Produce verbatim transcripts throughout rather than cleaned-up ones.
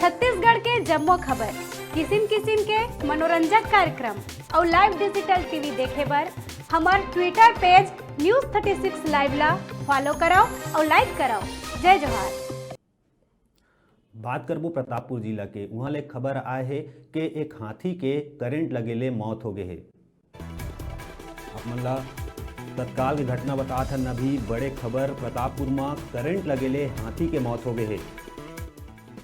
छत्तीसगढ़ के जम्मो खबर, किसिम किसिम के मनोरंजक कार्यक्रम अउ live digital T V देखे बर हमर Twitter page News thirty six live ला follow करव अउ like करव। जय जोहार। बात करबो प्रतापपुर जिला के, उहाँ ले खबर आए हे के एक हाथी के करंट लगे ले मौत हो गए हे। आप मन ला तत्काल के घटना बतात हन। अभी बड़े खबर, प्रतापपुर म करंट लगे ले हाथी के मौत हो गए हे।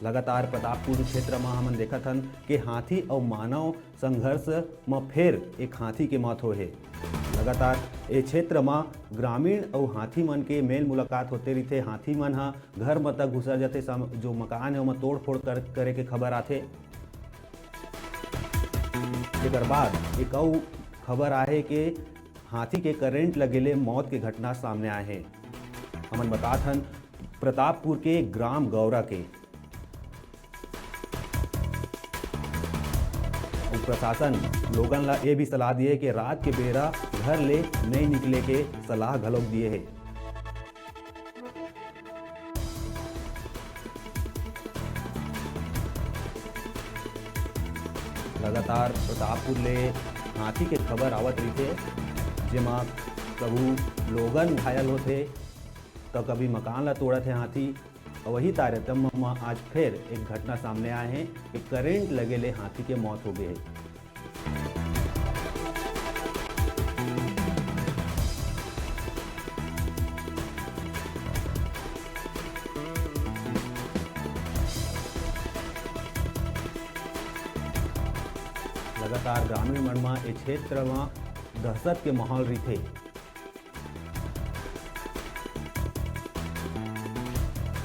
लगातार प्रतापपुर क्षेत्र म हमन देखत हन के हाथी अउ मानव संघर्ष म फेर एक हाथी के मौत होए हे। लगातार ए क्षेत्र म ग्रामीण अउ हाथी मन के मेल मुलाकात होते रहिथे। हाथी मन ह घर म तक घुसर जाथे, सम-, जो मकान हे ओमा तोड़फोड़ कर, करे के खबर आथे। एकर बाद एक अउ खबर आहे के हाथी के करंट लगे ले मौत के घटना सामने आए हे। हमन बतात हन प्रतापपुर के ग्राम गौरा के। अउ प्रशासन लोगन ला ये भी सलाह दिए कि रात के बेरा घर ले नहीं निकले के सलाह घलोक दिए हे। लगातार प्रतापपुर ले हाथी के खबर आवत रहिथे, जेमा कभू लोगन घायल होथे, तो कभी मकान ला तोड़त हे हाथी। अउ वही तारतम्य म आज फेर एक घटना सामने आए हे कि करंट लगे ले हाथी के मौत हो गए हे। लगातार ग्रामीण मन म ए क्षेत्र म दहशत के माहौल रहिथे।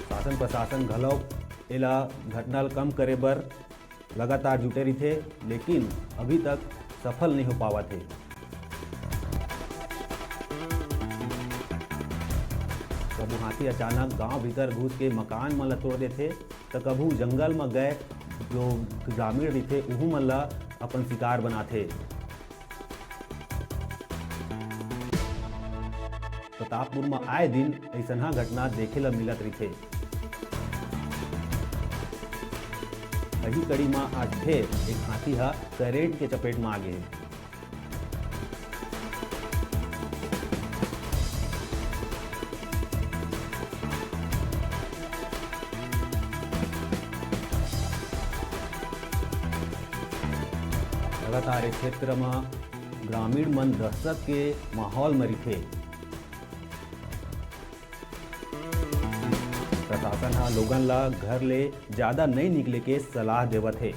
शासन प्रशासन घलो एला घटना ल कम करे बर लगातार जुटे रहिथे, लेकिन अभी तक सफल नहीं हो पावत हे। कभू हाथी अचानक गांव भीतर घुस के मकान मन ल तोड़ देथे, त कभू जंगल म गए जो ग्रामीण रहिथे, उहू मन ल अपन शिकार बनाथे। प्रतापपुर म आए दिन अइसनहा घटना देखे ल मिलत रहिथे। वही कड़ी म आज फेर एक हाथी ह करंट के चपेट म आ गे हे। लगातार ए क्षेत्र म ग्रामीण मन दहशत के माहौल म रिथे। प्रशासन ह लोगन ल घर ले ज्यादा नइ निकले के सलाह देवत हे।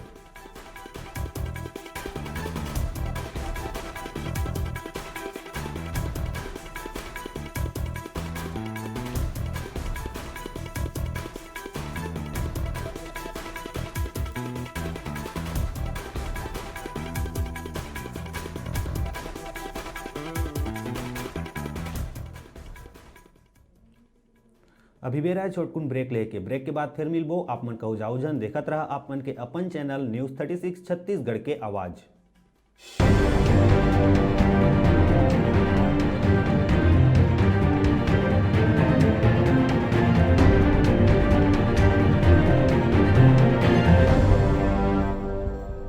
अभी बेरा हे छोटकुन ब्रेक लेके। ब्रेक के बाद फिर मिलबो। आप मन कहू जाऊ झन, देखत रहा आप मन के अपन channel news thirty six Chhattisgarh के आवाज़।